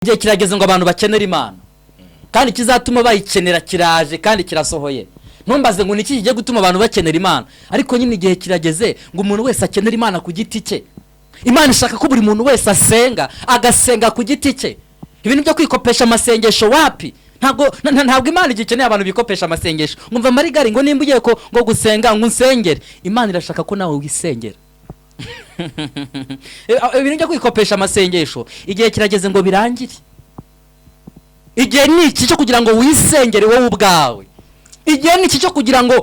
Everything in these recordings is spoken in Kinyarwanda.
Igihe kirageze ngo abantu bakenere Imana, kandi ikizatuma bayikenera kiraje kandi kirasohoye. Ntumbaze ngo ni iki kigiye gutuma abantu bakenera Imana, ariko nyine igihe kirageze ngo umuntu wese akenere Imana ku giti cye. Imana ishaka ko buri muntu wese asenga, agasenga ku giti cye. Ibintu byo kwikopesha amasengesho, wapi. Ntabwo Imana igikeneye abantu bikopesha amasengesho. Ngumva marigari ngo nimba ugiye ko ngo gusenga ngo unsengere. Imana irashaka ko nawe wisengera. Ibintu byo kwikopesha amasengesho, igihe kirageze ngo birangire. Igihe ni iki cyo kugira ngo wisengere wowe ubwawe. Igihe ni iki cyo kugira ngo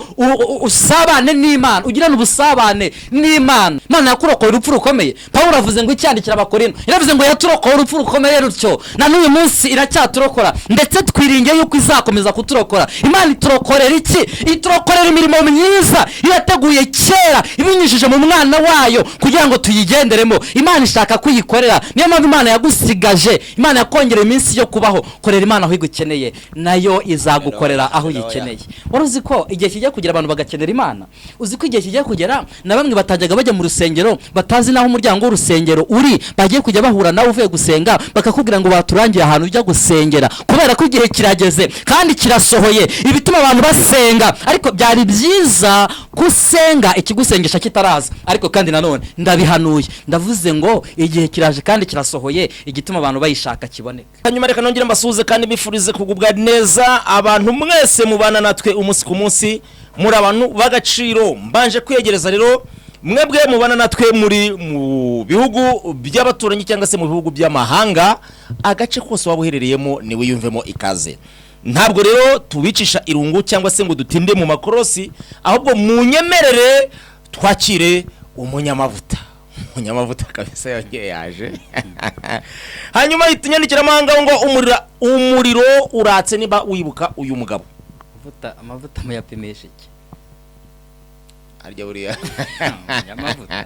usabane n'Imana, ugirane ubusabane n'Imana. Imana yakurokoye urupfu rukomeye. Pawulo avuze ngo icyandikira Abakorino, yaravuze ngo yaturokoye urupfu rukomeye rutyo, na n'uyu munsi iracyaturokora, ndetse twiringiye yuko izakomeza kuturokora. Imana iturokorera iki? Iturokorera imirimo myiza yateguye kera ibinyujije mu mwana wayo kugira ngo tuyigenderemo. Imana ishaka kuyikorera, niyo mpamvu Imana yagusigaje, Imana yakongereye iminsi yo kubaho. Korera Imana aho igukeneye, nayo izagukorera aho uyikeneye. Wari uzi ko igihe kijya kugera abantu bagakenera Imana? Uzi ko igihe kijya kugera na bamwe batajyaga bajya mu rusengero, batazi n'aho umuryango w'urusengero uri, bagiye kujya bahura nawe uvuye gusenga, bakakubwira ngo baturangiye ahantu ujya gusengera, kubera ko igihe kirageze kandi kirasohoye ibituma abantu basenga. Ariko byari byiza kusenga ikigusengesha kitaraza. Ariko kandi nanone ndabihanuye, ndavuze ngo igihe kiraje kandi kirasohoye, igituma abantu bayishaka kiboneka. Hanyuma reka nongere mbasuhuze kandi mbifurize kugubwa neza, abantu mwese mubana natwe umunsi ku munsi, muri abantu b'agaciro. Mbanje kwiyegereza rero mwebwe mubana natwe muri mu bihugu by'abaturanyi cyangwa se mu bihugu by'amahanga, agace kose waba uherereyemo niwe yumvemo ikaze. Ntabwo rero tubicisha irungu cyangwa se ngo dutinde mu makorosi, ahubwo munyemerere twakire umunyamavuta. Umunyamavuta kabisa yongeye yaje. Hanyuma ahita unyandikira ngo umuriro uratse. Niba wibuka uyu mugabo. Amavuta muyapimisha iki? Harya buriya Amavuta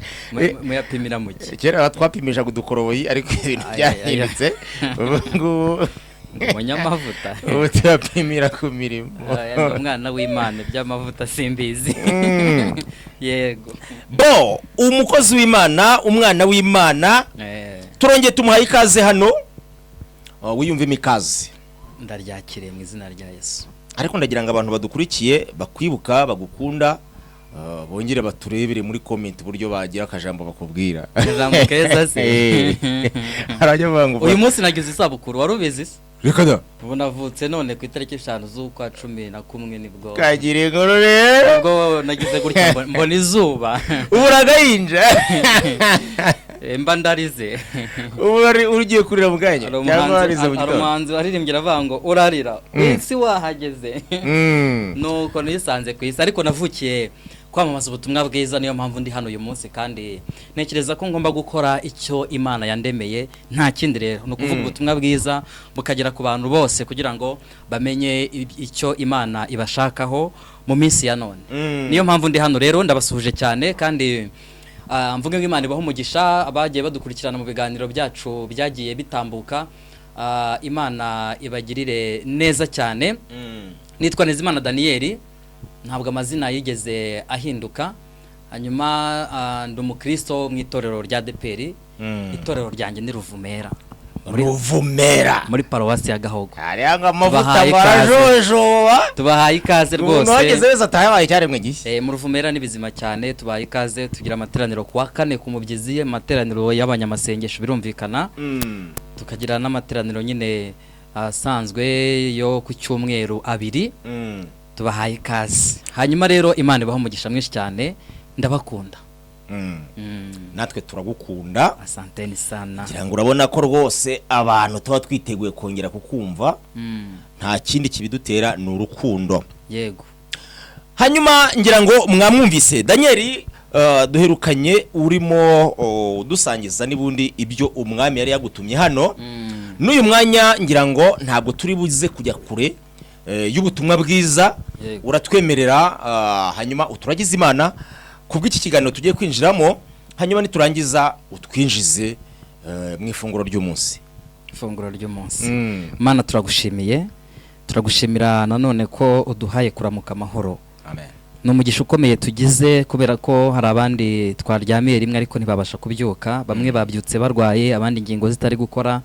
muyapimira mu ki? Kera twapimishaga udukoroboyi, ariko ibintu Ay, ay, ay. byahindutse ubu ngubu. Umunyamavuta. Ubu tuyapimira ku mirimo. Aya, ni umwana w'Imana, iby'amavuta simbizi. Yego. Bo umukozi w'Imana, umwana w'Imana, turongeye tumuhaye ikaze hano. Oh, wiyumvemo ikaze. Ndaryakiriye mu izina rya Yesu. Ariko ndagira ngo abantu badukurikiye, bakwibuka, bagukunda, bongere baturebere muri comment uburyo bagira akajambo bakubwira. Akajambo keza se? Harajya bavuga ngo Uyu munsi nagize isabukuru, wari ubizi se? Reka da! Ubu navutse none ku itariki 5 z'ukwa 11, nibwo Kagira inkuru rero. Ubwo nagize gutya mbona izuba. Ubu uragahinja. Mba ndarize. Ubu ugiye kurira mu kanya Hari cyangwa umuhanzi warize mu hari gitondo? umuhanzi waririmbye aravuga ngo urarira isi wahageze. Nuko nisanze ku isi, ariko navukiye kwamamaza ubutumwa bwiza, niyo mpamvu ndi hano uyu munsi, kandi ntekereza ko ngomba gukora icyo Imana yandemeye, nta kindi. Rero ni ukuvuga ubutumwa bwiza bukagera ku bantu bose kugira ngo bamenye icyo Imana ibashakaho mu minsi ya none. Niyo mpamvu ndi hano rero. Ndabasuhuje cyane kandi mvuge ngo Imana ibahe umugisha abagiye badukurikirana mu biganiro byacu byagiye bitambuka. Imana ibagirire neza cyane. Nitwa Nizimana Daniyeli, ntabwo amazina yigeze ahinduka. Hanyuma ndi umukristo mu itorero rya ADEPR. Itorero ryanjye ni Ruvumera. Ruvumera. Muri paruwasi ya Gahogo. Hariya ngo amavuta Tubahaye ikaze. barajojoba. Tubahaye ikaze Umuntu rwose. wageze wese ataha yabaye icyaremwe gishya. Mu Ruvumera ni bizima cyane, tubahaye ikaze. Tugira amateraniro ku wa kane ku mubyizi, amateraniro y'abanyamasengesho birumvikana. Tukagira n'amateraniro nyine asanzwe yo ku cyumweru abiri. Tubahaye ikaze. Hanyuma rero Imana ibaha umugisha mwinshi cyane, ndabakunda. Natwe turagukunda. Asanteni sana. Ngira ngo urabona ko rwose abantu tuba twiteguye kongera kukumva. Nta kindi kibidutera, ni urukundo. Yego. Hanyuma ngira ngo mwamwumvise Daniel, duherukanye urimo udusangiza n'ubundi ibyo umwami yari yagutumye hano. N'uyu mwanya ngira ngo ntabwo turi buze kujya kure y'ubutumwa bwiza. Uratwemerera, hanyuma uturagize Imana kubw'iki kiganiro tugiye kwinjiramo, hanyuma niturangiza utwinjize mu ifunguro ry'umunsi. Ifunguro ry'umunsi. Mana, turagushimiye, turagushimira nanone ko uduhaye kuramuka amahoro. Amen. Ni umugisha ukomeye tugize, kubera ko hari abandi twaryamiye rimwe ariko ntibabasha kubyuka. Bamwe babyutse barwaye, abandi ingingo zitari gukora.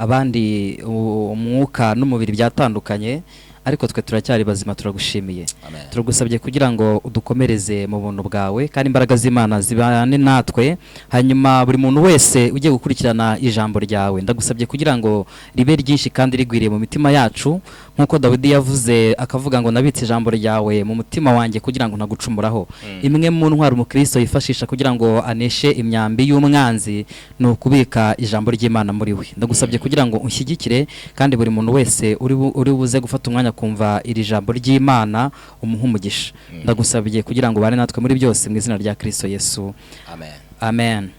Abandi umwuka n'umubiri byatandukanye, ariko twe turacyari bazima, turagushimiye. Amen. Turagusabye kugira ngo udukomereze mu buntu bwawe, kandi imbaraga z'Imana zibane natwe. Hanyuma buri muntu wese ugiye gukurikirana ijambo ryawe, ndagusabye kugira ngo ribe ryinshi kandi rigwiriye mu mitima yacu, nk'uko Dawidi yavuze akavuga ngo: "Nabitse ijambo ryawe mu mutima wanjye kugira ngo ntagucumuraho." Imwe mu ntwaro umukristo yifashisha kugira ngo aneshe imyambi y'umwanzi ni ukubika ijambo ry'Imana muri we. Ndagusabye kugira ngo unshyigikire, kandi buri muntu wese uri buze gufata umwanya kumva iri jambo ry'Imana umuhe umugisha. Ndagusabye kugira ngo ubane natwe muri byose, mu izina rya Kristo Yesu. Amen. Amen.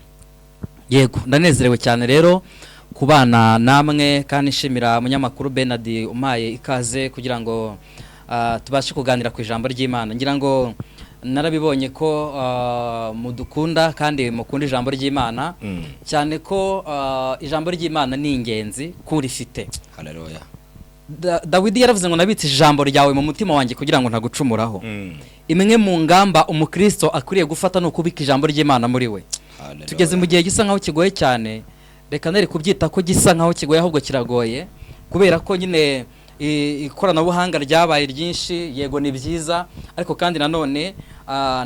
Yego, ndanezerewe cyane rero kubana namwe, kandi nshimira umunyamakuru Bernard umpaye ikaze kugira ngo tubashe kuganira ku ijambo ry'Imana. Ngira ngo narabibonye ko mudukunda kandi mukunda ijambo ry'Imana, cyane ko ijambo ry'Imana ni ingenzi kurifite. Haleluya. Dawidi yaravuze ngo: "Nabitse ijambo ryawe mu mutima wanjye kugira ngo ntagucumuraho." Imwe mu ngamba umukristo akwiriye gufata ni ukubika ijambo ry'Imana muri we. Haleluya. Tugeze mu gihe gisa nkaho kigoye cyane. Reka nere kubyita ko gisa nkaho kigoye, ahubwo kiragoye, kubera ko nyine ikoranabuhanga ryabaye ryinshi. Yego, ni byiza, ariko kandi nanone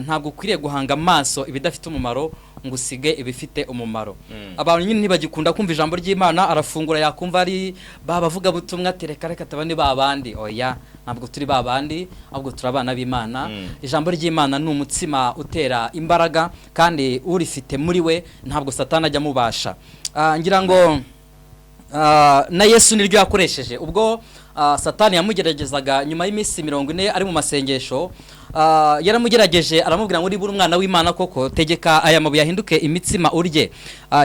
ntabwo ukwiriye guhanga amaso ibidafite umumaro ngo usige ibifite umumaro. Abantu nyine ntibagikunda kumva ijambo ry'Imana. Arafungura, yakumva ari ba bavugabutumwa, ati: "Reka reka, taba ni ba bandi." Oya, ntabwo turi ba bandi, ahubwo turi abana b'Imana. Ijambo ry'Imana ni umutsima utera imbaraga, kandi urifite muri we ntabwo Satani ajya amubasha. Ngira ngo na Yesu niryo yakoresheje ubwo Satani yamugeragezaga nyuma y'iminsi 40 ari mu masengesho. Yaramugerageje, aramubwira ngo: "Niba uri umwana w'Imana koko, tegeka aya mabuye ahinduke imitsima urye."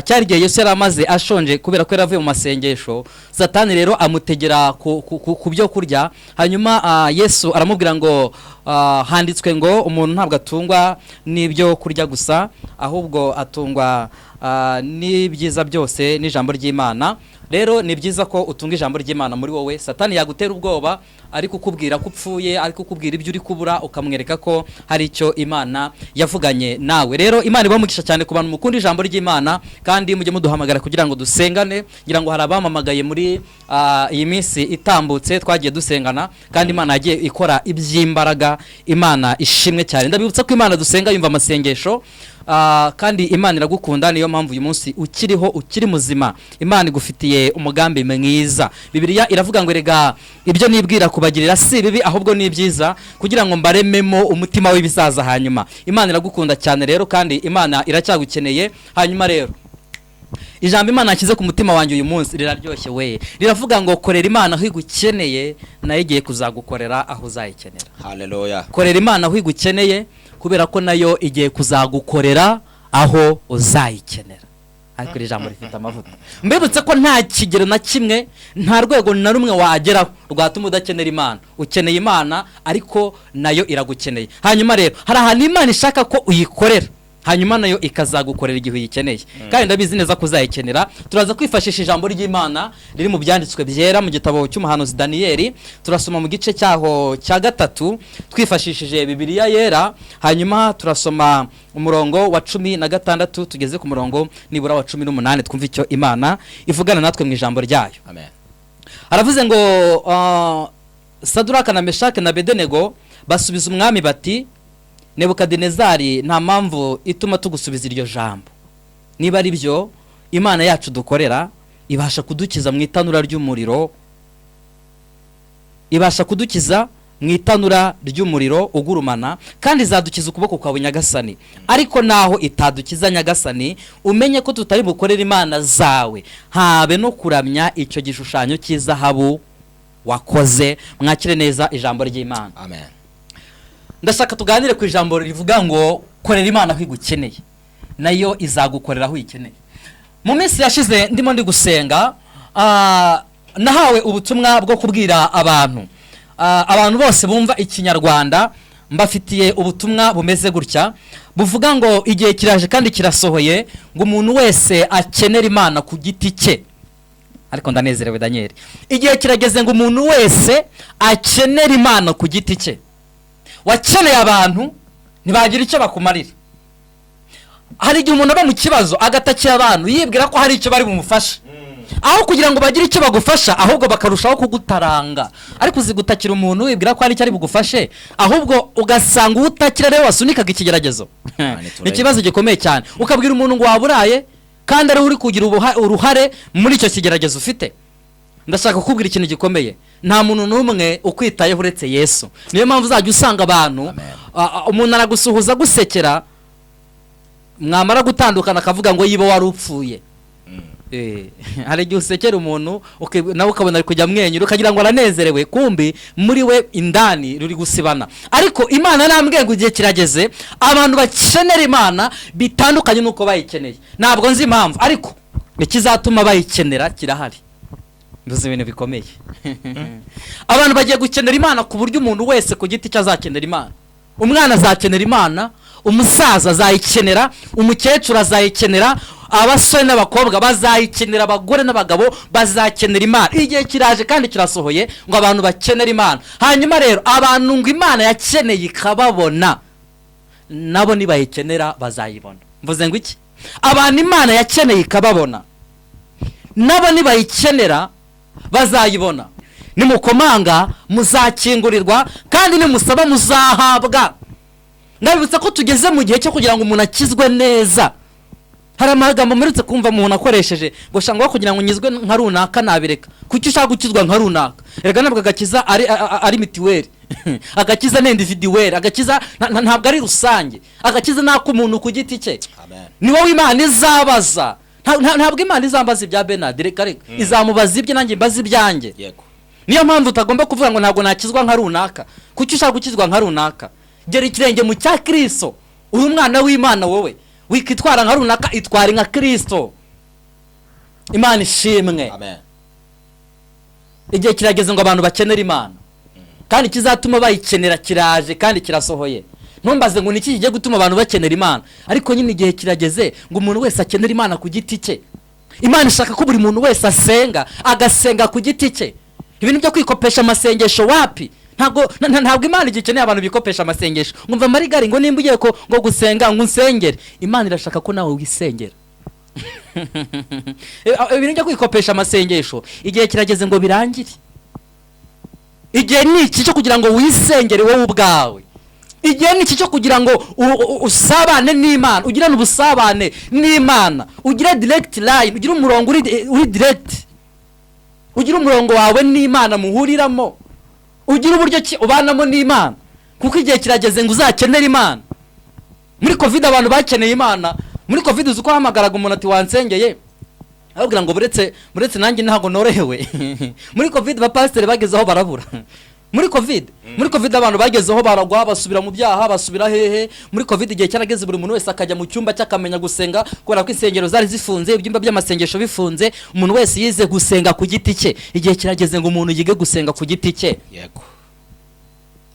Cyari igihe Yesu yari amaze ashonje kubera ko yari avuye mu masengesho. Satani rero amutegera ku byo kurya. Hanyuma Yesu aramubwira ngo: "Handitswe ngo umuntu ntabwo atungwa n'ibyo kurya gusa, ahubwo atungwa n'ibyiza byose n'ijambo ry'Imana." Rero ni byiza ko utunga ijambo ry'Imana muri wowe. Satani yagutera ubwoba ari kukubwira ko upfuye, ari kukubwira ibyo uri kubura, ukamwereka ko hari icyo Imana yavuganye nawe. Rero Imana ibamugisha cyane ku bantu mukunda ijambo ry'Imana, kandi mujye muduhamagara kugira ngo dusengane. Ngira ngo hari abamamagaye muri iyi minsi itambutse, twagiye dusengana, kandi Imana yagiye ikora iby'imbaraga. Imana ishimwe cyane. Ndabibutsa ko Imana dusenga yumva amasengesho. Kandi Imana iragukunda, niyo mpamvu uyu munsi ukiriho, ukiri muzima. Imana igufitiye umugambi mwiza. Bibiliya iravuga ngo: "Erega ibyo nibwira kubagirira si bibi, ahubwo ni byiza, kugira ngo mbarememo umutima w'ibizaza." Hanyuma Imana iragukunda cyane rero, kandi Imana iracyagukeneye. Hanyuma rero ijambo Imana yashyize ku mutima wanjye uyu munsi riraryoshye we. Riravuga ngo: "Korera Imana aho igukeneye, nayo igiye kuzagukorera aho uzayikenera." Haleluya. Korera Imana aho igukeneye, kubera ko nayo igiye kuzagukorera aho uzayikenera. Ariko iri jambo rifite amavuta. Mbibutse ko nta kigero na kimwe, nta rwego na rumwe wageraho rwatuma udakenera Imana. Ukeneye Imana, ariko nayo iragukeneye. Hanyuma rero hari ahantu Imana ishaka ko uyikorera, hanyuma nayo ikazagukorera igihe uyikeneye, kandi ndabizi neza ko uzayikenera. Turaza kwifashisha ijambo ry'Imana riri mu byanditswe byera, mu gitabo cy'umuhanuzi Daniyeli. Turasoma mu gice cyaho cya 3 twifashishije Bibiliya Yera. Hanyuma turasoma umurongo wa 16 tugeze ku murongo nibura wa 18, twumve icyo Imana ivugana natwe mu ijambo ryayo. Amen. Aravuze ngo: "Saduraka na Meshake na Bedenego basubiza umwami bati: 'Nebukadinezari, nta mpamvu ituma tugusubiza iryo jambo. Niba ari byo, Imana yacu dukorera ibasha kudukiza mu itanura ry'umuriro, ibasha kudukiza mu itanura ry'umuriro ugurumana, kandi izadukiza ukuboko kwawe, nyagasani. Ariko naho itadukiza, nyagasani, umenye ko tutari bukorere imana zawe, habe no kuramya icyo gishushanyo cy'izahabu wakoze.'" Mwakire neza ijambo ry'Imana. Amen. Ndashaka tuganire ku ijambo rivuga ngo: "Korera Imana aho igukeneye, nayo izagukorera aho uyikeneye." Mu minsi yashize ndimo ndi gusenga, nahawe ubutumwa bwo kubwira abantu. Abantu bose bumva Ikinyarwanda, mbafitiye ubutumwa bumeze gutya, buvuga ngo: igihe kiraje kandi kirasohoye ngo umuntu wese akenera Imana ku giti cye. Ariko ndanezerewe, Daniel. Igihe kirageze ngo umuntu wese akenera Imana ku giti cye. Wakeneye abantu ntibagira icyo bakumarira. Hari igihe umuntu aba mu kibazo agatakira abantu, yibwira ko hari icyo bari bumufashe. Aho kugira ngo bagire icyo bagufasha, ahubwo bakarushaho kugutaranga. Ariko uzi gutakira umuntu wibwira ko hari icyo ari bugufashe, ahubwo ugasanga uwo utakira rero wasunikaga ikigeragezo. Ni ikibazo gikomeye cyane. Ukabwira umuntu ngo waburaye, kandi ariwe uri kugira uruhare muri icyo kigeragezo ufite. Ndashaka kukubwira ikintu gikomeye: nta muntu n'umwe ukwitayeho uretse Yesu. Niyo mpamvu uzajya usanga abantu, Amen. umuntu aragusuhuza agusekera, mwamara gutandukana akavuga ngo yiba wari upfuye. Hari igihe usekera umuntu, nawe ukabona ari kujya amwenyura, ukagira ngo aranezerewe, kumbi muri we indani ruri gusibana. Ariko Imana nambwiye ngo igihe kirageze abantu bakenera Imana bitandukanye n'uko bayikeneye. Ntabwo nzi impamvu, ariko ikizatuma bayikenera kirahari. Mvuze ibintu bikomeye: abantu bagiye gukenera Imana ku buryo umuntu wese ku giti cye azakenera Imana. Umwana azakenera Imana, umusaza azayikenera, umukecuru azayikenera, abasore n'abakobwa bazayikenera, abagore n'abagabo bazakenera Imana. Igihe kiraje kandi kirasohoye ngo abantu bakenere Imana. Hanyuma rero abantu ngo Imana yakeneye ikababona, nabo nibayikenera bazayibona. Mvuze ngo iki? Abantu Imana yakeneye ikababona, nabo nibayikenera bazayibona. Nimukomanga muzakingurirwa, kandi nimusaba muzahabwa. Ndabibutsa ko tugeze mu gihe cyo kugira ngo umuntu akizwe neza. Hari amagambo mperutse kumva umuntu akoresheje ngo shangwa kugira ngo nyizwe nka runaka nabireka. Kuki ushaka gukizwa nka runaka? Erega ntabwo agakiza ari mutuelle. Agakiza ni individuel. Agakiza ntabwo ari rusange. Agakiza ni ak'umuntu ku giti cye. Amen. Ni wowe Imana izabaza. Ntabwo Imana izambaza ibya Bernard. Reka reka, izamubaza ibye, nanjye mbaza ibyanjye. Niyo mpamvu utagomba kuvuga ngo ntabwo nakizwa nka runaka. Kuki ushaka gukizwa nka runaka? Gera ikirenge mu cya Kirisito. Uri umwana w'Imana wowe, wikitwara nka runaka, itware nka Kirisito. Imana ishimwe. Amen. Igihe kirageze ngo abantu bakenere Imana, kandi ikizatuma bayikenera kiraje kandi kirasohoye. Ntumbaze ngo ni iki kigiye gutuma abantu bakenera Imana, ariko nyine igihe kirageze ngo umuntu wese akenere Imana ku giti cye. Imana ishaka ko buri muntu wese asenga, agasenga ku giti cye. Ibintu byo kwikopesha amasengesho wapi. Ntabwo Imana igikeneye abantu bikopesha amasengesho. Ngumva marigari ngo nimba ugiye ngo gusenga ngo unsengere. Imana irashaka ko nawe wisengera. Ibintu byo kwikopesha amasengesho, igihe kirageze ngo birangire. Igihe ni iki cyo kugira ngo wisengere wowe ubwawe. Igihe ni iki cyo kugira ngo usabane n'Imana, ugirane ubusabane n'Imana, ugire direct line, ugire umurongo uri direct, ugire umurongo wawe n'Imana muhuriramo, ugire uburyo ki ubanamo n'Imana, kuko igihe kirageze ngo uzakenere Imana. Muri COVID abantu bakeneye Imana. Muri COVID uzi uko wahamagaraga umuntu ati wansengeye? Ababwira ngo buretse, buretse, nanjye ntabwo norohewe. Muri COVID abapasiteri bageze aho barabura. Muri COVID abantu bagezeho baragwa, basubira mu byaha, basubira hehe. Muri COVID igihe cyarageze buri muntu wese akajya mu cyumba cye akamenya gusenga, kubera ko insengero zari zifunze, ibyumba by'amasengesho bifunze. Umuntu wese yize gusenga ku giti cye. Igihe kirageze ngo umuntu yige gusenga ku giti cye. Yego,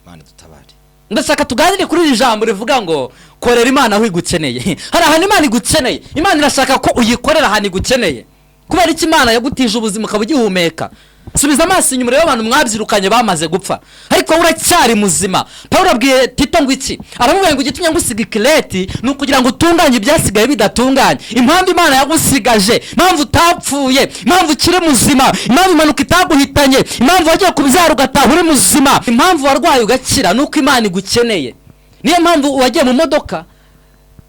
Imana dutabare. Ndashaka tuganire kuri iri jambo rivuga ngo korera Imana aho igukeneye. Hari ahantu Imana igukeneye. Imana irashaka ko uyikorera ahantu igukeneye. Kubera iki? Imana yagutije ubuzima ukaba ugihumeka. Subiza amaso inyuma urebe abantu mwabyirukanye bamaze gupfa, ariko wowe uracyari muzima. Paul abwiye Tito ngo iki? Aramubwira ngo igitumye ngusiga ikireti ni ukugira ngo utunganye ibyasigaye bidatunganye. Impamvu Imana yagusigaje, impamvu utapfuye, impamvu ukiri muzima, impamvu impanuka itaguhitanye, impamvu wagiye kubyara ugataha uri muzima, impamvu warwaye ugakira, ni uko Imana igukeneye. Niyo mpamvu wagiye mu modoka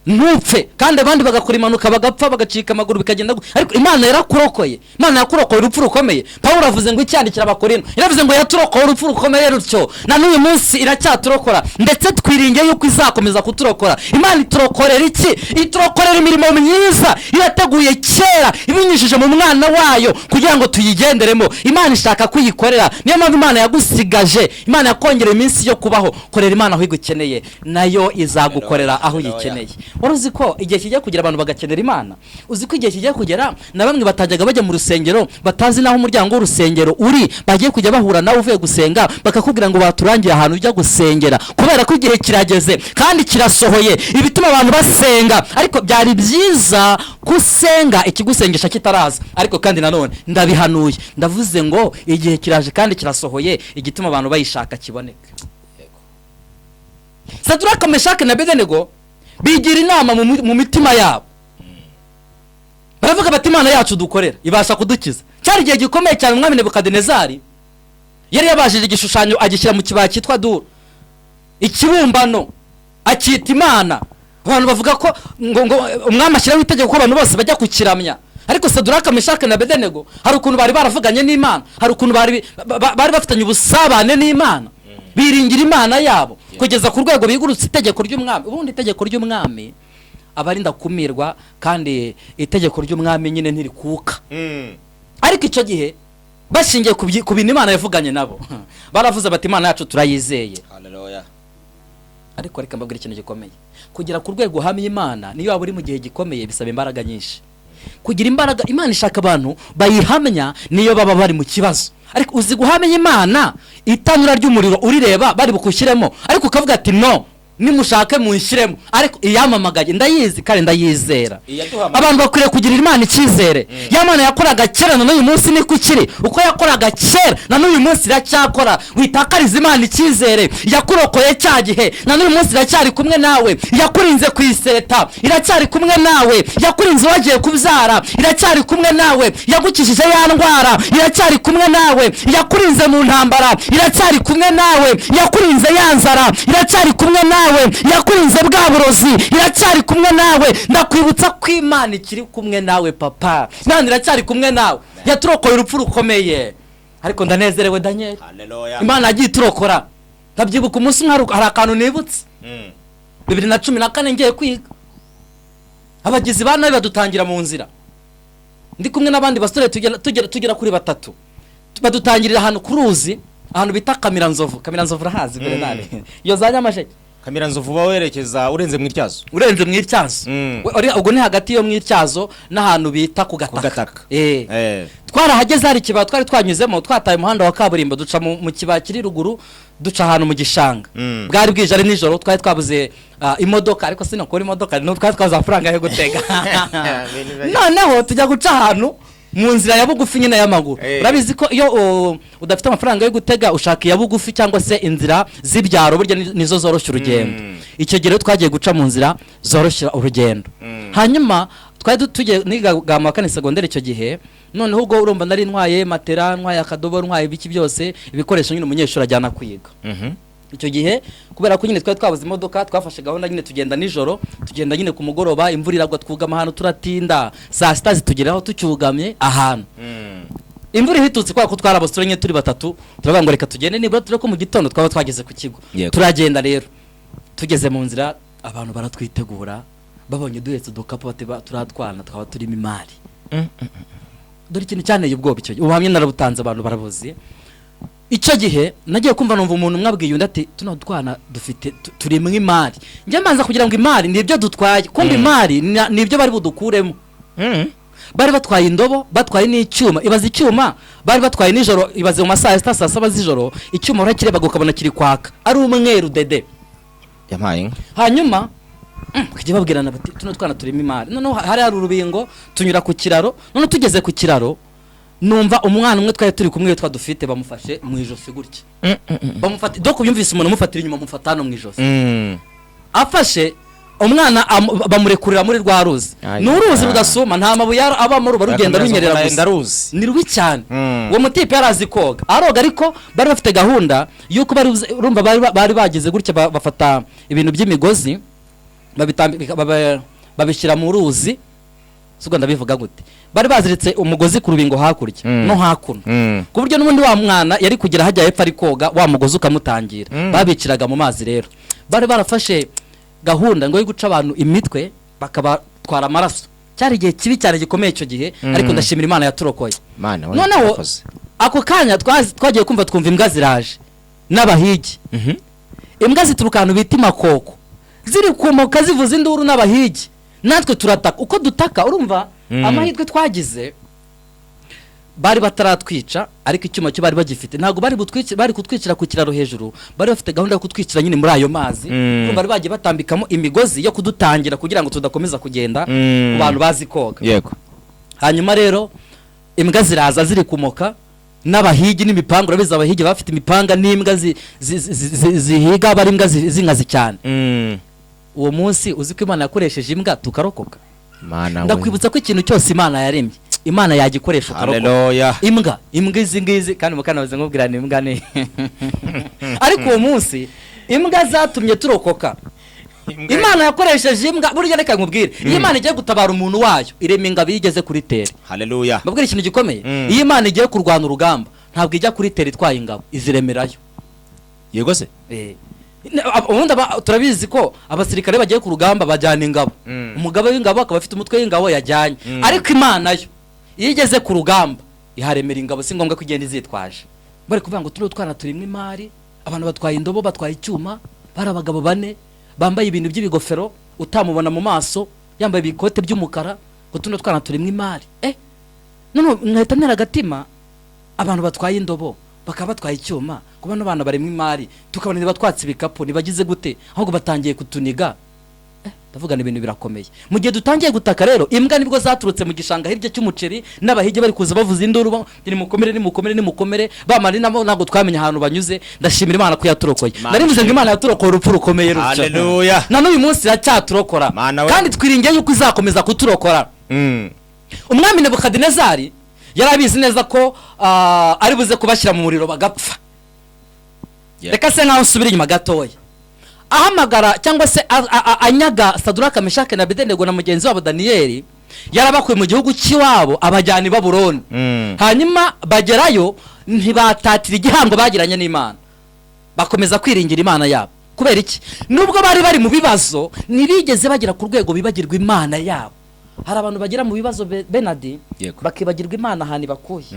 ntupfe, kandi abandi bagakora impanuka bagapfa, bagacika amaguru, bikagenda ariko Imana yarakurokoye. Imana yakurokoye urupfu rukomeye. Pawulo avuze ngo icyandikira Abakorinto, yaravuze ngo yaturokoye urupfu rukomeye rutyo, na n'uyu munsi iracyaturokora, ndetse twiringiye yuko izakomeza kuturokora. Imana iturokorera iki? Iturokorera imirimo myiza irateguye kera ibinyujije mu mwana wayo kugira ngo tuyigenderemo. Imana ishaka kuyikorera. Niyo mpamvu Imana yagusigaje, Imana yakongereye iminsi yo kubaho. Korera Imana aho igukeneye, nayo izagukorera aho uyikeneye. Wari uzi ko igihe kijya kugera abantu bagakenera Imana? Uzi ko igihe kijya kugera na bamwe batajyaga bajya mu rusengero, batazi n'aho umuryango w'urusengero uri, bagiye kujya bahura nawe uvuye gusenga, bakakubwira ngo baturangiye ahantu ujya gusengera? Kubera ko igihe kirageze kandi kirasohoye ibituma abantu basenga. Ariko byari byiza kusenga ikigusengesha kitaraza. Ariko kandi nanone ndabihanuye, ndavuze ngo igihe kiraje kandi kirasohoye igituma abantu bayishaka kiboneka. Saduraka, Meshake na Bedenego bigira inama mu mitima yabo. Baravuga bati: "Imana yacu dukorera ibasha kudukiza." Cyari igihe gikomeye cyane. Umwami Nebukadinezari yari yabajije igishushanyo, agishyira mu kibaya cyitwa Duru, ikibumbano akita Imana. Abantu bavuga ko ngo umwami ashyiraho itegeko ko abantu bose bajya kukiramya. Ariko Saduraka, Meshake na Bedenego hari ukuntu bari baravuganye n'Imana, hari ukuntu bari bafitanye ubusabane n'Imana, biringira Imana yabo kugeza ku rwego bigurutse itegeko ry'umwami. Ubundi itegeko ry'umwami aba ari ndakumirwa, kandi itegeko ry'umwami nyine ntirikuka. Ariko icyo gihe bashingiye ku bintu Imana yavuganye nabo, baravuze bati: "Imana yacu turayizeye." Haleluya. Ariko reka mbabwire ikintu gikomeye: kugera ku rwego uhamya Imana niyo waba uri mu gihe gikomeye bisaba imbaraga nyinshi. Kugira imbaraga, Imana ishaka abantu bayihamya niyo baba bari mu kibazo. Ariko uzi guhamya Imana itanura ry'umuriro urireba bari bukushyiremo, ariko ukavuga ati: "No nimushake munshyiremo, ariko iyamamagaye ndayizi kandi ndayizera." Iyaduhamagaye. Abantu bakwiriye kugirira Imana icyizere. Ya Mana yakoraga kera na n'uyu munsi niko ikiri. Uko yakoraga kera na n'uyu munsi iracyakora. Witakariza Imana icyizere. Yakurokoye cya gihe, na n'uyu munsi iracyari kumwe nawe. Yakurinze ku iseta, iracyari kumwe nawe. Yakurinze wagiye kubyara, iracyari kumwe nawe. Yagukijije ya ndwara, iracyari kumwe nawe. Yakurinze mu ntambara, iracyari kumwe nawe. Yakurinze ya nzara, iracyari kumwe nawe. Yakurinze bwa burozi, iracyari kumwe nawe. Ndakwibutsa ko Imana ikiri kumwe nawe, papa. Imana iracyari kumwe nawe. Yaturokoye urupfu rukomeye, ariko ndanezerewe, Daniel. Haleluya. Imana yagiye iturokora. Ndabyibuka umunsi umwe, hari akantu nibutse. 2014 ngiye kwiga, abagizi ba nabi badutangira mu nzira. Ndi kumwe n'abandi basore tugera kuri batatu. Badutangirira ahantu ku ruzi, ahantu bita Kamiranzovu. Kamiranzovu urahazi, Bernard? Iyo za Nyamasheke. Kamiranzovu uba werekeza urenze mu Ityazo. Urenze mu Ityazo. Ubwo ni hagati yo mu Ityazo n'ahantu bita ku Ku Gataka. Gataka. Twarahageze, hari ikibaya twari twanyuzemo. Twataye umuhanda wa kaburimbo, duca mu kibaya kiri ruguru, duca ahantu mu gishanga. Bwari bwije, ari nijoro, twari twabuze imodoka. Ariko sinakora imodoka, no twari twabuze amafaranga yo gutega. Noneho tujya guca ahantu mu nzira ya bugufi nyine y'amaguru. Urabizi ko iyo udafite amafaranga yo gutega, ushaka iya bugufi cyangwa se inzira z'ibyaro, burya nizo zoroshya urugendo. Icyo gihe rero twagiye guca mu nzira zoroshya urugendo. Hanyuma twari tugiye niga mu wa kane segonderi icyo gihe. Noneho ubwo urumva nari ntwaye matera, ntwaye akadobo, ntwaye ibiki byose, ibikoresho nyine umunyeshuri ajyana kwiga. Icyo gihe kubera ko nyine twari twabuze imodoka, twafashe gahunda nyine tugenda nijoro, tugenda nyine ku mugoroba, imvura iragwa, twugama ahantu turatinda, saa sita zitugeraho tucyugamye ahantu. Imvura ihitutse, kubera ko twari abasore nyine turi batatu, turavuga ngo reka tugende nibura turebe ko mu gitondo twaba twageze ku kigo. Turagenda rero, tugeze mu nzira abantu baratwitegura, babonye duhetse udukapu bati: "Turatwana twaba turimo imari." Dore ikintu cyanteye ubwoba icyo gihe, ubuhamya narabutanze, abantu barabuzi. Icyo gihe nagiye kumva numva umuntu umwe abwiye undi ati: "Tuno twana dufite turimo imari." Njye mbanza kugira ngo imari ni ibyo dutwaye, kumva imari ni ibyo bari budukuremo. Bari batwaye indobo, batwaye n'icyuma. Ibaze icyuma bari batwaye nijoro, ibaze mu masaha ya sita, saa saba z'ijoro, icyuma urakirebaga ukabona kiri kwaka ari umweru dede. Yampaye inka. Hanyuma bakajya babwirana bati: "Tuno twana turimo imari." Noneho hari urubingo, tunyura ku kiraro. Noneho tugeze ku kiraro, numva umwana umwe twari turi kumwe witwa Dufite bamufashe mu ijosi gutya, bamufata doko yumvise umuntu amufatira inyuma, amufata hano mu ijosi. Afashe umwana bamurekurira muri rwa ruzi. Ay, Ni uruzi ah. rudasuma, nta mabuye abamo, ruba rugenda runyerera gusa. Ndaruzi. Ni rubi cyane. Uwo mutipe yari azi koga, aroga. Ariko bari bafite gahunda y'uko bari urumva bari bagize gutya, bafata ibintu by'imigozi, babitambika, babishyira mu ruzi. Si ubwo ndabivuga gute? Bari baziritse umugozi ku rubingo hakurya no hakuno, ku buryo n'ubundi wa mwana yari kugera hajya hepfo ari koga, wa mugozi ukamutangira. Babiciraga mu mazi. Rero bari barafashe gahunda ngo yo guca abantu imitwe bakabatwara amaraso. Cyari igihe kibi cyane gikomeye icyo gihe, ariko ndashimira Imana yaturokoye. Mana we, Noneho urakoze. ako kanya twagiye kumva twumva imbwa ziraje n'abahigi. Imbwa zituruka ahantu bita Imakoko, ziri kumoka zivuza induru n'abahigi. Natwe turataka uko dutaka. Urumva, amahirwe twagize, bari bataratwica, ariko icyuma cyo bari bagifite. Ntabwo bari butwice, bari kutwicira ku kiraro hejuru. Bari bafite gahunda yo kutwicira nyine muri ayo mazi. Urumva bari bagiye batambikamo imigozi yo kudutangira kugira ngo tudakomeza kugenda, ku bantu bazi koga. Hanyuma rero imbwa ziraza ziri kumoka n'abahigi n'imipanga. Urabizi abahigi baba bafite imipanga n'imbwa zihiga, aba ari imbwa z'inkazi cyane. Uwo munsi uzi ko Imana yakoresheje imbwa tukarokoka. Mana we. Ndakwibutsa ko ikintu cyose Imana yaremye, Imana yagikoresha ukarokoka. Haleluya. Imbwa izi ngizi, kandi mukanabuze nkubwira ni imbwa ni, ariko uwo munsi imbwa zatumye turokoka. Imana yakoresheje imbwa. Burya reka nkubwire, iyo Imana igiye gutabara umuntu wayo, irema ingabo iyo igeze kuri terrain. Haleluya. Mbabwire ikintu gikomeye. Iyo Imana igiye kurwana urugamba, ntabwo ijya kuri terrain itwaye ingabo, iziremerayo. Yego se. Ubundi turabizi ko abasirikare bagiye ku rugamba bajyana ingabo. Umugaba w'ingabo akaba afite umutwe w'ingabo yajyanye. Ariko Imana yo iyo igeze ku rugamba iharemera ingabo, si ngombwa ko igenda izitwaje. Bari kuvuga ngo turiya twana turimo imari, abantu batwaye indobo, batwaye icyuma, bari abagabo bane bambaye ibintu by'ibigofero, utamubona mu maso, yambaye ibikote by'umukara, ngo tuno twana turimo imari. None nkahita ntera agatima, abantu batwaye indobo bakaba batwaye icyuma, ngo bano bana barimo imari, tukabona ntibatwatse ibikapu, ntibagize gute, ahubwo batangiye kutuniga. Ndavuga ni ibintu birakomeye. Mu gihe dutangiye gutaka rero, imbwa nibwo zaturutse mu gishanga hirya cy'umuceri, n'abahigi bari kuza bavuza induru, nimukomere, nimukomere, nimukomere. Bamari nabo ntabwo twamenya ahantu banyuze. Ndashimira Imana ko yaturokoye. Imana Nari mvuze ngo ishimwe. Imana yaturokoye urupfu rukomeye rutyo. Haleluya. Na n'uyu munsi iracyaturokora. Mana we. Kandi twiringiye yuko izakomeza kuturokora. Umwami Nebukadinezari yari abizi neza ko ari buze kubashyira mu muriro bagapfa. Reka se nkaho nsubira inyuma gatoya, ahamagara cyangwa se anyaga Saduraka, Meshake na Abedenego na mugenzi wabo Daniyeli, yarabakuye mu gihugu cy'iwabo abajyana i Babuloni. Hanyuma bagerayo, ntibatatira igihango bagiranye n'Imana, bakomeza kwiringira Imana yabo. Kubera iki? Nubwo bari bari mu bibazo, ntibigeze bagera ku rwego bibagirwa Imana yabo. Hari abantu bagera mu bibazo, Benadi, bakibagirwa Imana ahantu ibakuye.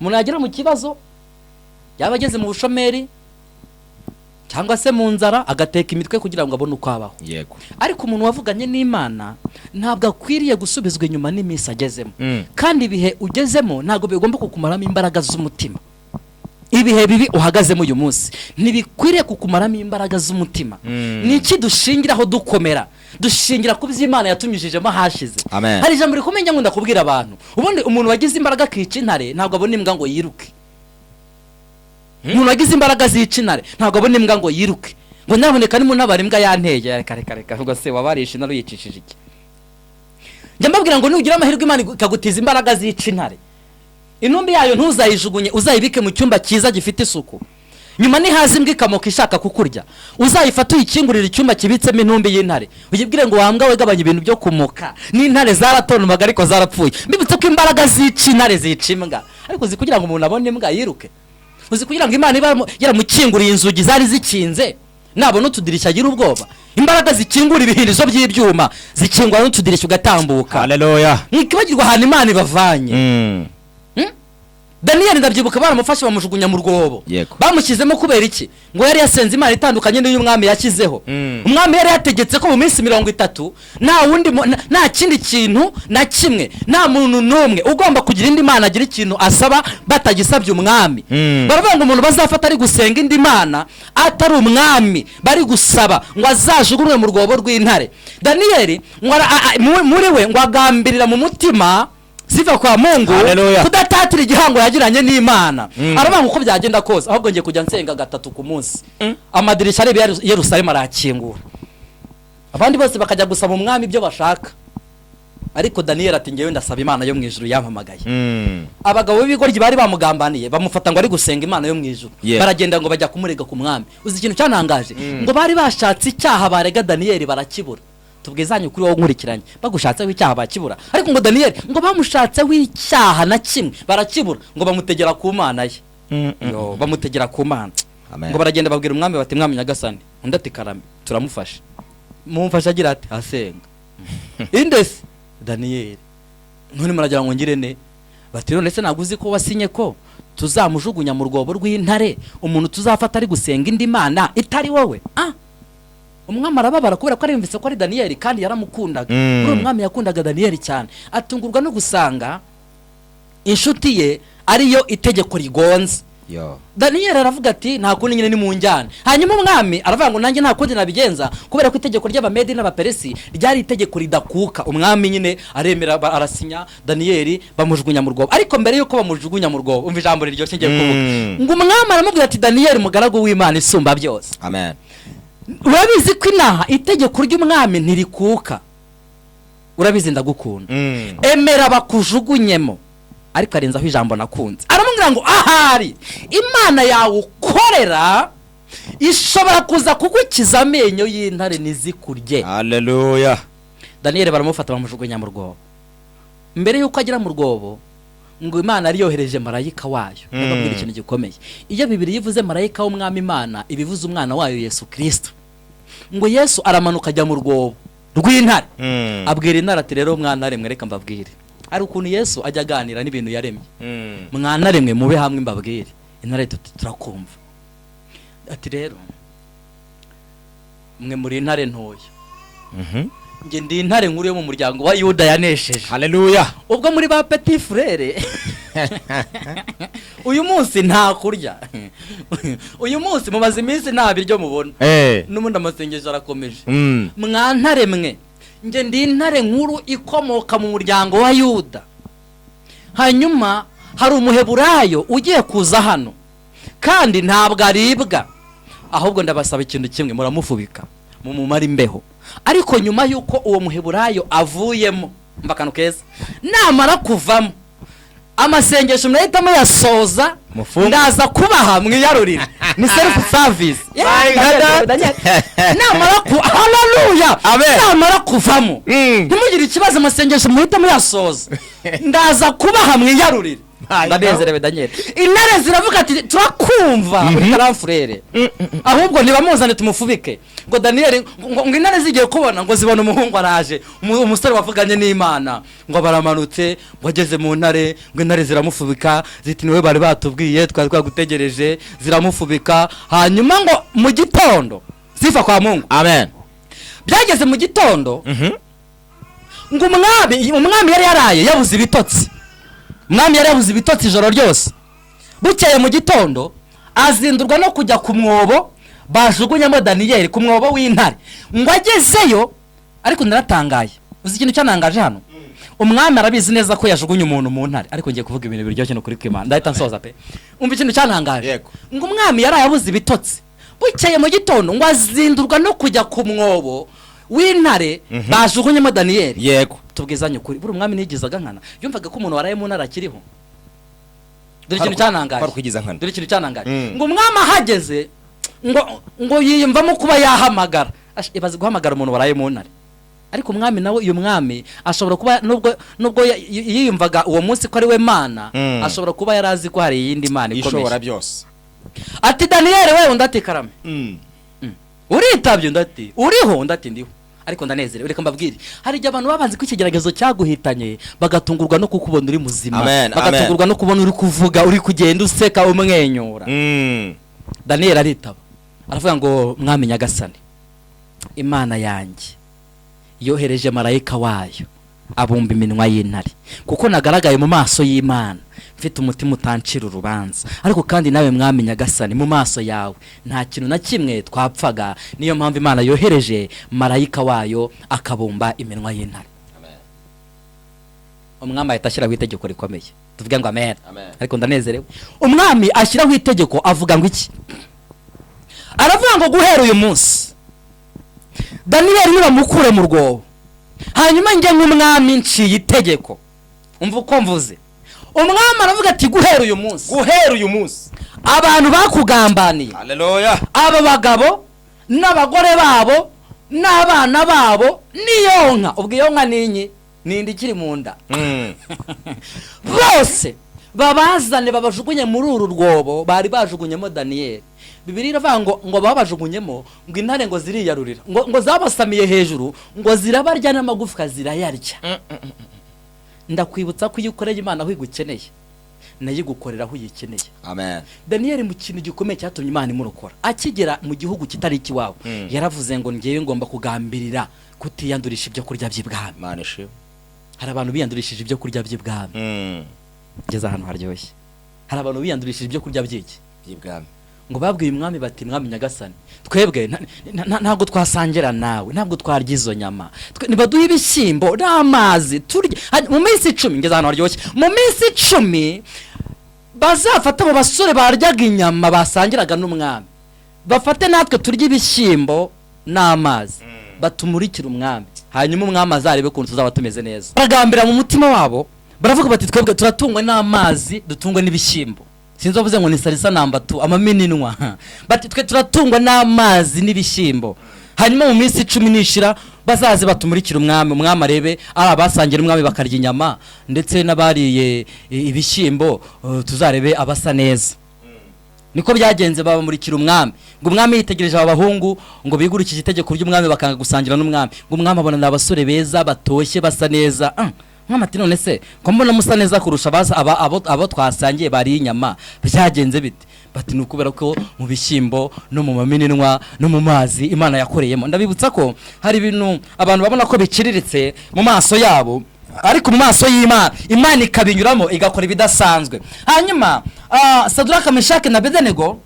Umuntu yagera mu kibazo, yaba ageze mu bushomeri cyangwa se mu nzara, agateka imitwe kugira ngo abone uko abaho. Ariko umuntu wavuganye n'Imana ntabwo akwiriye gusubizwa inyuma n'iminsi agezemo. Kandi ibihe ugezemo ntabwo bigomba kukumaramo imbaraga z'umutima. Ibihe bibi uhagazemo uyu munsi ntibikwiriye kukumaramo imbaraga z'umutima. Ni iki dushingiraho dukomera? Dushingira ku byo Imana yatunyujijemo ahashize. Amen. Hari ijambo rikomeye njya nkunda kubwira abantu. Ubundi umuntu wagize imbaraga akica intare ntabwo abona imbwa ngo yiruke. Umuntu wagize imbaraga zica intare ntabwo abona imbwa ngo yiruke, ngo nyaboneka nimuntabara, imbwa yanteye. Reka, reka, reka! Ubwo se wabarisha intare uyicishije iki? Njya mbabwira ngo nugira amahirwe Imana ikagutiza imbaraga zica intare, intumbi yayo ntuzayijugunye, uzayibike mu cyumba cyiza gifite isuku. Nyuma nihaza imbwa ikamoka ishaka kukurya, uzayifate uyikingurire icyumba kibitsemo intumbi y'intare, uyibwire ngo: "Wambwa we, gabanya ibintu byo kumoka." N'intare zaratontomaga ariko zarapfuye. Mbibutse ko imbaraga zica intare zica imbwa. Ariko uzi kugira ngo umuntu abone imbwa yiruke? Uzi kugira ngo Imana iba yaramukinguriye inzugi zari zikinze, nabona utudirishya agira ubwoba? Imbaraga zikingura ibihindizo by'ibyuma zikingura n'utudirishya ugatambuka. Haleluya. Mwikibagirwa ahantu Imana ibavanye. Daniyeli, ndabyibuka, baramufashe bamujugunya mu rwobo. Bamushyizemo kubera iki? Ngo yari yasenze Imana itandukanye n'iyo umwami yashyizeho. Umwami yari yategetse ko mu minsi 30 nta wundi nta kindi kintu na kimwe, nta muntu n'umwe ugomba kugira indi mana agira ikintu asaba batagisabye umwami. Baravuga ngo umuntu bazafata ari gusenga indi mana atari umwami bari gusaba, ngo azajugunywe mu rwobo rw'intare. Daniyeli ngo muri we ngo agambirira mu mutima, siva kwa Mungu, Haleluya. kudatatira igihango yagiranye n'Imana. Aravuga ngo uko byagenda kose, ahubwo ngiye kujya nsenga gatatu ku munsi. Amadirishya areba Yerusalemu arakingura, abandi bose bakajya gusaba umwami ibyo bashaka, ariko Daniyeli ati: "Ngewe ndasaba Imana yo mu ijuru yampamagaye." Abagabo b'ibigoryi bari bamugambaniye bamufata ngo ari gusenga Imana yo mu ijuru. Baragenda ngo bajya kumurega ku mwami. Uzi ikintu cyantangaje? Ngo bari bashatse icyaha barega Daniyeli barakibura. Tubwizanye ukuri, wowe nkurikiranye, bagushatseho icyaha bakibura, ariko ngo Daniyeli ngo bamushatseho icyaha na kimwe barakibura, ngo bamutegera ku Mana ye. Yo, bamutegera ku Mana. Amen. Ngo baragenda babwira umwami bati: "Mwami nyagasani." Undi ati: "Karame." "Turamufashe." "Mumufashe agira ati asenga indese Daniyeli." "None muragira ngo ngire ne?" Bati: "None se ntabwo uzi ko wasinye ko tuzamujugunya mu rwobo rw'intare umuntu tuzafata ari gusenga indi mana itari wowe?" Umwami arababara kubera ko ariyumvise ko ari Daniyeli kandi yaramukundaga. Kuri uwo mwami yakundaga Daniyeli cyane, atungurwa no gusanga inshuti ye ariyo itegeko rigonze. Yo. Daniyeli aravuga ati: "Nta kundi nyine, ni mu njyane." Hanyuma umwami aravuga ngo: "Nanjye nta kundi nabigenza," kubera ko itegeko ry'Abamedi n'Abaperesi ryari itegeko ridakuka. Umwami nyine aremera, arasinya, Daniyeli bamujugunya mu rwobo. Ariko mbere y'uko bamujugunya mu rwobo, umva ijambo riryoshye ngiye kuvuga. Ngo umwami aramubwira ati: "Daniyeli, mugaragu w'Imana isumba byose, Amen. urabizi ko inaha itegeko ry'umwami ntirikuka." Urabizi ndagukunda. Emera bakujugunyemo. Ariko arenzaho ijambo nakunze, aramubwira ngo ahari Imana yawe ukorera ishobora kuza kugukiza amenyo y'intare ntizikurye. Haleluya. Daniyeli baramufata, bamujugunya mu rwobo. Mbere y'uko agera mu rwobo, ngo Imana yari yohereje marayika wayo. Ndababwira ikintu gikomeye: iyo Bibiliya ivuze marayika w'Umwami Imana, iba ivuze umwana wayo Yesu Kirisito. Ngo Yesu aramanuka ajya mu rwobo rw'intare, abwira intare ati: "Rero mwa ntare mwe, reka mbabwire." Hari ukuntu Yesu ajya aganira n'ibintu yaremye. "Mwa ntare mwe, mube hamwe mbabwire." Intare tuti: "Turakumva." Ati: "Rero mwe muri intare ntoya, njye ndi intare nkuru yo mu muryango wa Yuda yanesheje." Haleluya. "Ubwo muri ba petit frère, uyu munsi nta kurya, uyu munsi mumaze iminsi nta biryo mubona, n'ubundi amasengesho arakomeje. Mwa ntare mwe, njye ndi intare nkuru ikomoka mu muryango wa Yuda. Hanyuma hari Umuheburayo ugiye kuza hano kandi ntabwo aribwa. Ahubwo ndabasaba ikintu kimwe: muramufubika, mumumara imbeho. Ariko nyuma y'uko uwo Muheburayo avuyemo," mva akantu keza, "namara kuvamo, amasengesho murahita muyasoza." Mufunge. "Ndaza kubaha mwiyarurire, ni self service." My God. Namara ku, haleluya. Amen. "Namara kuvamo, ntimugire ikibazo, amasengesho muhita muyasoza, ndaza kubaha mwiyarurire." My. Ndanezerewe. Daniel, intare ziravuga ati: "Turakumva, uri grand frère, ahubwo ntibamuzane tumufubike." Ngo Daniel, ngo intare zigiye kubona, ngo zibona umuhungu araje, umusore wavuganye n'Imana. Ngo baramanutse, ngo ageze mu ntare, ngo intare ziramufubika, ziti: "Niwe bari batubwiye, twari twagutegereje." Ziramufubika. Hanyuma ngo mu gitondo, sifa kwa Mungu. Amen. Byageze mu gitondo, ngo umwami yari yaraye yabuze ibitotsi. Umwami yari yabuze ibitotsi ijoro ryose. Bukeye mu gitondo azindurwa no kujya ku mwobo bajugunyamo Daniyeli, ku mwobo w'intare. Ngo agezeyo, ariko naratangaye, uzi ikintu cyanangaje hano? Umwami arabizi neza ko yajugunye umuntu mu ntare, ariko ngiye kuvuga ibintu biryoshye, ni ukuri kw'Imana, ndahita nsoza pe. Umva ikintu cyanangaje. Ngo umwami yaraye abuze ibitotsi. Bukeye mu gitondo ngo azindurwa no kujya ku mwobo w'intare bajugunyemo Daniyeli. Tubwizanye ukuri, buri umwami ntiyigizaga nkana, yumvaga ko umuntu waraye mu ntare akiriho. Dore ikintu cyanangaje. Kwari ukwigiza nkana. Dore ikintu cyanangaje. Ngo umwami ahageze, ngo yiyumvamo kuba yahamagara. Ibaze guhamagara umuntu waraye mu ntare. Ariko umwami nawe, uyu mwami ashobora kuba nubwo yiyumvaga uwo munsi ko ari we Mana, ashobora kuba yari azi ko hari iyindi mana ikomeye ishobora byose. Ati: "Daniyeli we!" Undi ati: "Karame." "Uritabye?" Undi ati: "Uriho?" Undi ati: "Ndiho, ariko ndanezerewe." Reka mbabwire, hari igihe abantu babanze ko ikigeragezo cyaguhitanye, bagatungurwa no kukubona uri muzima, Amen, bagatungurwa no kubona uri kuvuga, uri kugenda, useka, umwenyura. Daniyeli aritaba, aravuga ngo: "Mwami nyagasani, Imana yanjye yohereje marayika wayo abumba iminwa y'intare, kuko nagaragaye mu maso y'Imana mfite umutima utancira urubanza. Ariko kandi nawe mwami nyagasani, mu maso yawe nta kintu na kimwe twapfaga. Niyo mpamvu Imana yohereje marayika wayo akabumba iminwa y'intare." Umwami ahita ashyiraho itegeko rikomeye. Tuvuge ngo amen. Amen. Ariko ndanezerewe. Umwami ashyiraho itegeko, avuga ngo iki? Aravuga ngo guhera uyu munsi Daniyeli nibamukure mu rwobo. Hanyuma njye nk'umwami nciye itegeko. Umva uko mvuze. Umwami aravuga ati: "Guhera uyu munsi," Guhera uyu munsi, "abantu bakugambaniye, Haleluya, aba bagabo n'abagore babo n'abana babo n'iyo nka," ubwo iyo nka ni inyi, ni inda ikiri mu nda, "bose babazane, babajugunye muri uru rwobo bari bajugunyemo Daniyeli." Bibiliya iravuga ngo babajugunyemo, ngo intare ngo ziriyarurira, ngo zabasamiye hejuru, ngo zirabarya n'amagufwa zirayarya. Ndakwibutsa ko iyo ukoreye Imana aho igukeneye, nayo igukorera aho uyikeneye. Amen. Daniyeli, mu kintu gikomeye cyatumye Imana imurokora, akigera mu gihugu kitari ikiwabo, yaravuze ngo: "Ngewe ngomba kugambirira kutiyandurisha ibyo kurya by'ibwami." Imana ishimwe. Hari abantu biyandurishije ibyo kurya by'ibwami. Ngeze ahantu haryoshye. Hari abantu biyandurishije ibyo kurya by'iki? By'ibwami. Ngo babwiye umwami bati: "Mwami nyagasani, twebwe ntabwo twasangira nawe, ntabwo twarya izo nyama. Nibaduhe ibishyimbo n'amazi turye. Mu minsi 10," ngeze ahantu haryoshye, "mu minsi 10 bazafata abo basore baryaga inyama, basangiraga n'umwami, bafate natwe turye ibishyimbo n'amazi, batumurikire umwami." Hanyuma umwami azarebe ukuntu tuzaba tumeze neza. Baragambira mu mutima wabo, baravuga bati: "Twebwe turatungwa n'amazi, dutungwa n'ibishyimbo." Sinzi wavuze ngo ni salisa namba 2 amamininwa. Bati: "Twe turatungwa n'amazi n'ibishyimbo. Hanyuma mu minsi 10 nishira bazaze batumurikire umwami, umwami arebe ari abasangira umwami bakarya inyama ndetse n'abariye ibishyimbo, tuzarebe abasa neza." Niko byagenze, babamurikira umwami. Ngo umwami yitegereje aba bahungu ngo bigurikije itegeko ry'umwami, bakanga gusangira n'umwami, ngo umwami abona ni abasore beza, batoshye, basa neza. Umwami ati: "None se ko mbona musa neza kurusha abo twasangiye bariye inyama, byagenze bite?" Bati: "Ni ukubera ko mu bishyimbo no mu mamininwa no mu mazi Imana yakoreyemo." Ndabibutsa ko hari ibintu abantu babona ko biciriritse mu maso yabo, ariko mu maso y'Imana, Imana ikabinyuramo igakora ibidasanzwe. Hanyuma Saduraka, Meshake na Bedenego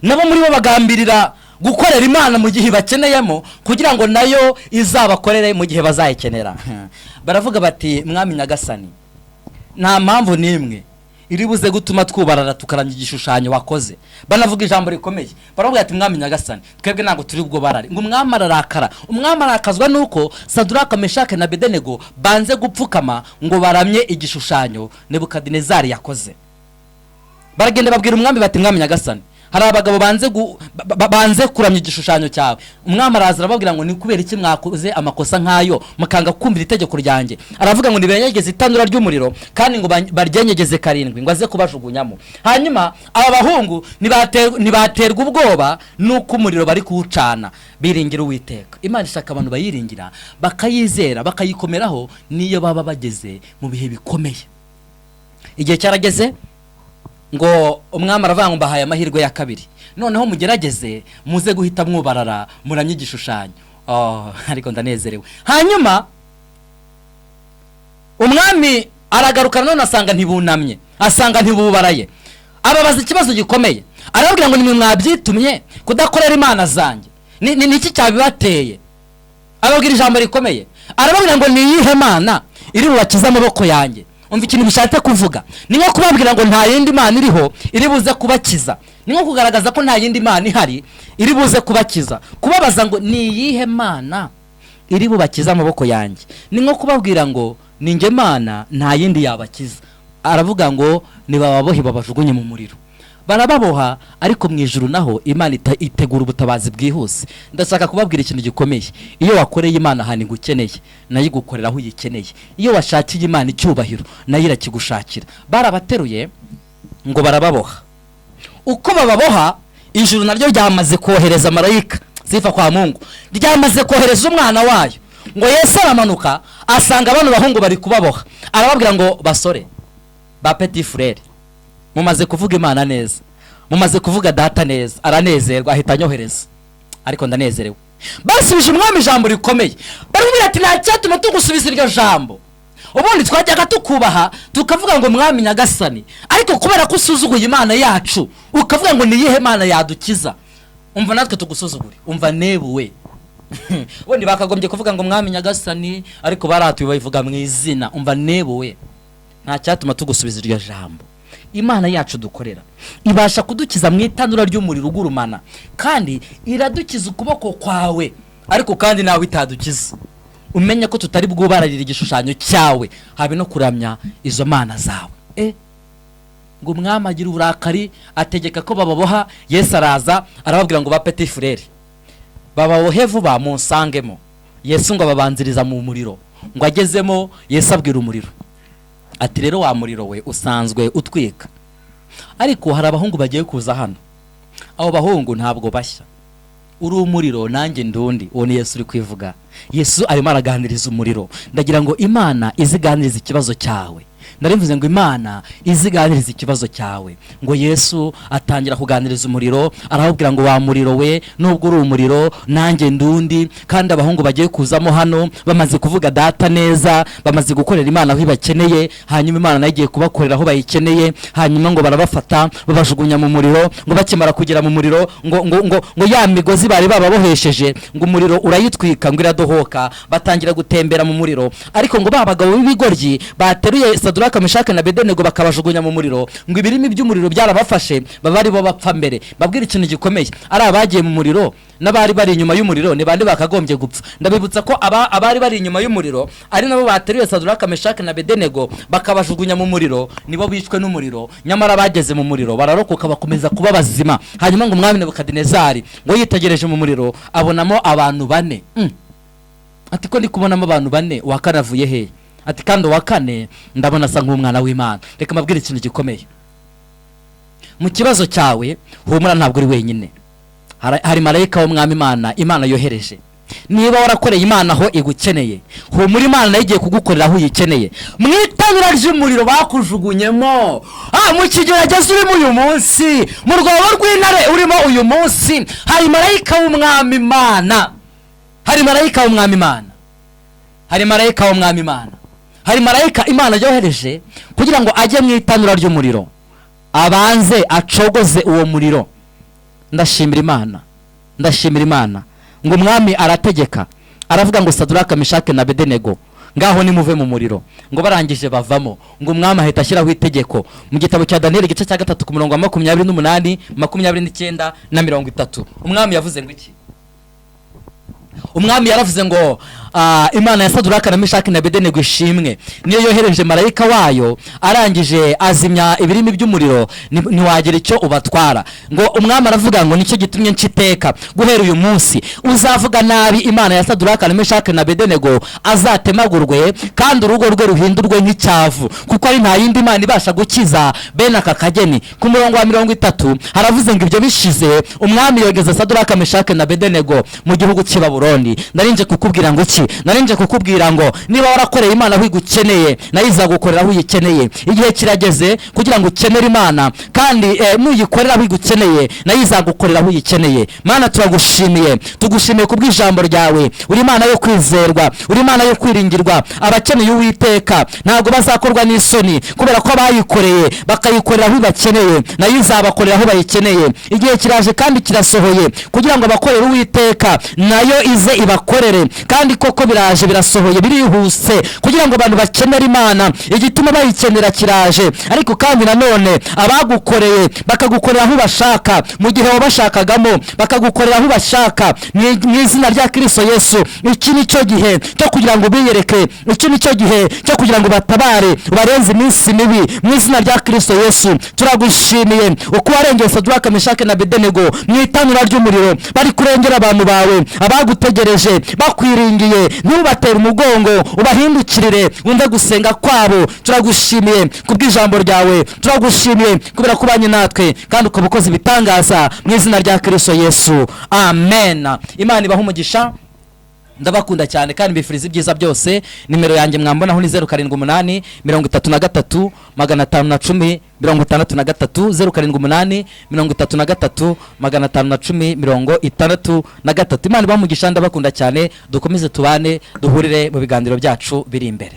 nabo muri bo bagambirira gukorera Imana mu gihe bakeneyemo, kugira ngo nayo izabakorere mu gihe bazayikenera. Baravuga bati: "Mwami nyagasani, nta mpamvu n'imwe iri buze gutuma twubarara tukaramya igishushanyo wakoze." Banavuga ijambo rikomeye, baravuga ati: "Mwami nyagasani, twebwe ntabwo turi bwo barare." Ngo umwami ararakara. Umwami arakazwa nuko Saduraka, Meshake na Bedenego banze gupfukama ngo baramye igishushanyo Nebukadinezari yakoze. Baragenda babwira umwami bati: "Mwami nyagasani, hari abagabo banze kuramya igishushanyo cyawe." Umwami araza arababwira ngo: "Ni kubera iki mwakoze amakosa nk'ayo, mukanga kumvira itegeko ryanjye?" Aravuga ngo nibenyegeze itanura ry'umuriro, kandi ngo baryenyegeze karindwi, ngo aze kubajugunyamo. Hanyuma aba bahungu ntibaterwa ubwoba n'uko umuriro bari kuwucana, biringira Uwiteka. Imana ishaka abantu bayiringira, bakayizera, bakayikomeraho n'iyo baba bageze mu bihe bikomeye. Igihe cyarageze ngo umwami aravuga ngo: "Mbahaye amahirwe ya kabiri, noneho mugerageze muze guhita mwubarara muramye igishushanyo." Oh, ariko ndanezerewe. Hanyuma umwami aragaruka none asanga ntibunamye, asanga ntibubaraye. Ababaza ikibazo gikomeye, arababwira ngo: "Nimwe mwabyitumye kudakorera imana zanjye. Ni iki cyabibateye?" Ababwira ijambo rikomeye, arababwira ngo: "Ni iyihe mana iri bubakize amaboko yanjye?" Umva ikintu bishatse kuvuga: ni nko kubabwira ngo nta yindi mana iriho iri buze kubakiza, ni nko kugaragaza ko nta yindi mana ihari iri buze kubakiza. Kubabaza ngo: "Ni iyihe mana iri bubakize amaboko yanjye?" ni nko kubabwira ngo: "Ni njye mana, nta yindi yabakiza." Aravuga ngo nibababohe babajugunye mu muriro. Barababoha, ariko mu ijuru naho Imana itegura ubutabazi bwihuse. Ndashaka kubabwira ikintu gikomeye: iyo wakoreye Imana ahantu igukeneye, nayo igukorera aho uyikeneye. Iyo washakiye Imana icyubahiro, nayo irakigushakira. Barabateruye ngo barababoha. Uko bababoha, ijuru naryo ryamaze kohereza marayika. Sifa kwa Mungu! Ryamaze kohereza umwana wayo. Ngo Yesu aramanuka, asanga bano bahungu bari kubaboha, arababwira ngo: "Basore ba petit frère, mumaze kuvuga Imana neza, mumaze kuvuga Data neza." Aranezerwa, ahita anyohereza. Ariko ndanezerewe. Basubije umwami ijambo rikomeye, baramubwira ati: "Nta cyatuma tugusubiza iryo jambo. Ubundi twajyaga tukubaha, tukavuga ngo 'Mwami nyagasani', ariko kubera ko usuzuguye Imana yacu, ukavuga ngo 'Ni iyihe mana yadukiza?', umva natwe tugusuzugure." Umva nebuwe! Ubundi bakagombye kuvuga ngo 'Mwami nyagasani', ariko baratuye babivuga mu izina. Umva nebuwe, nta cyatuma tugusubiza iryo jambo. Imana yacu dukorera ibasha kudukiza mu itanura ry'umuriro ugurumana, kandi iradukiza ukuboko kwawe. Ariko kandi nawe itadukiza, umenye ko tutari bwubararire igishushanyo cyawe, habe no kuramya izo mana zawe." Ngo umwami agira uburakari, ategeka ko bababoha. Yesu araza, arababwira ngo: "Ba petit frère, bababohe vuba munsangemo." Yesu ngo ababanziriza mu muriro. Ngo agezemo, Yesu abwira umuriro ati: "Rero wa muriro we, usanzwe utwika, ariko hari abahungu bagiye kuza hano. Abo bahungu ntabwo bashya. Uri umuriro, nanjye ndundi." Uwo ni Yesu uri kwivuga. Yesu arimo araganiriza umuriro. Ndagira ngo Imana iziganiriza ikibazo cyawe. Narivuze ngo Imana iziganiriza ikibazo cyawe. Ngo Yesu atangira kuganiriza umuriro, arawubwira ngo: "Wa muriro we, nubwo uri umuriro, nanjye ndundi, kandi abahungu bagiye kuzamo hano bamaze kuvuga Data neza, bamaze gukorera Imana aho ibakeneye, hanyuma Imana nayo igiye kubakorera aho bayikeneye." Hanyuma ngo barabafata, babajugunya mu muriro. Ngo bakimara kugera mu muriro, ngo ya migozi bari bababohesheje, ngo umuriro urayitwika, ngo iradohoka, batangira gutembera mu muriro. Ariko ngo ba bagabo b'ibigoryi bateruye Saduraka, Meshaki na Abedenego bakabajugunya mu muriro, ngo ibirimi by'umuriro byarabafashe, baba ari bo bapfa mbere. Babwira ikintu gikomeye: ari abagiye mu muriro n'abari bari inyuma y'umuriro, ni bande bakagombye gupfa? Ndabibutsa ko abari bari inyuma y'umuriro, ari nabo bateruye Saduraka, Meshaki na Abedenego bakabajugunya mu muriro, nibo bishwe n'umuriro. Nyamara bageze mu muriro bararokoka, bakomeza kuba bazima. Hanyuma ngo umwami Nebukadinezari ngo yitegereje mu muriro abonamo abantu bane. Ati: "Ko ndi kubonamo abantu bane, uwa kane avuye hehe?" Ati: "Kandi uwa kane ndabona asa nk'umwana w'Imana." Reka mbabwire ikintu gikomeye: mu kibazo cyawe, humura, ntabwo uri wenyine. Hari marayika w'umwami Imana yohereje. Niba warakoreye Imana aho igukeneye, humura, Imana nayo igiye kugukorera aho uyikeneye. Mu itanura ry'umuriro bakujugunyemo, mu kigeragezo urimo uyu munsi, mu rwobo rw'intare urimo uyu munsi, hari marayika w'umwami Imana, hari marayika w'umwami Imana, hari marayika w'umwami Imana, hari marayika Imana yohereje kugira ngo ajye mu itanura ry'umuriro, abanze acogoze uwo muriro. Ndashimira Imana, ndashimira Imana. Ngo umwami arategeka, aravuga ngo: "Saduraka, Meshake na Abedenego, ngaho nimuve mu muriro." Ngo barangije bavamo, ngo umwami ahita ashyiraho itegeko. Mu gitabo cya Daniyeli, igice cya 3, ku murongo wa 28, 29 na 30, umwami yavuze ngo iki? Umwami yaravuze ngo: "Imana ya Saduraka na Meshaki na Abedenego ishimwe, niyo yohereje marayika wayo, arangije azimya ibirimi by'umuriro, ntiwagira icyo ubatwara." Ngo umwami aravuga ngo: "Nicyo gitumye nca iteka, guhera uyu munsi uzavuga nabi Imana ya Saduraka na Meshaki na Abedenego azatemagurwe, kandi urugo rwe ruhindurwe nk'icyavu, kuko ari nta yindi Mana ibasha gukiza bene aka kageni." Ku murongo wa 30 haravuze ngo: "Ibyo bishize, umwami yogeza Saduraka, Meshaki na Abedenego mu gihugu cy'i Babuloni." Narinje kukubwira ngo iki? Narinje kukubwira ngo niba warakoreye Imana aho igukeneye, nayo izagukorera aho uyikeneye. Igihe kirageze kugira ngo ukenere Imana, kandi nuyikorera aho igukeneye, nayo izagukorera aho uyikeneye. Mana, turagushimiye, tugushimiye kubw'ijambo ryawe. Uri Imana yo kwizerwa, uri Imana yo kwiringirwa. Abakeneye Uwiteka ntabwo bazakorwa n'isoni, kubera ko abayikoreye bakayikorera aho ibakeneye, nayo izabakorera aho bayikeneye. Igihe kiraje kandi kirasohoye kugira ngo abakorere Uwiteka nayo ize ibakorere. Kandi koko biraje, birasohoye, birihuse kugira ngo abantu bakenere Imana. Igituma bayikenera kiraje. Ariko kandi nanone abagukoreye bakagukorera aho bashaka, mu gihe wabashakagamo, bakagukorera aho bashaka, mu izina rya Kristo Yesu, iki ni cyo gihe cyo kugira ngo biyereke, iki ni cyo gihe cyo kugira ngo batabare, ubarenze iminsi mibi, mu izina rya Kristo Yesu. Turagushimiye uko warengeye Saduraka, Meshake na Abedenego mu itanura ry'umuriro, bari kurengera abantu bawe, abagutegereje bakwiringiye. Ntubatere umugongo, ubahindukirire, wumve gusenga kwabo. Turagushimiye kubw'ijambo ryawe, turagushimiye kubera ko ubanye natwe kandi ukaba ukoze ibitangaza, mu izina rya Kristo Yesu, amen. Imana ibahe umugisha, ndabakunda cyane kandi mbifuriza ibyiza byose. Nimero yanjye mwambonaho ni 078 33 510 63, 078 33 510 63. Imana ibahe umugisha, ndabakunda cyane. Dukomeze tubane, duhurire mu biganiro byacu biri imbere.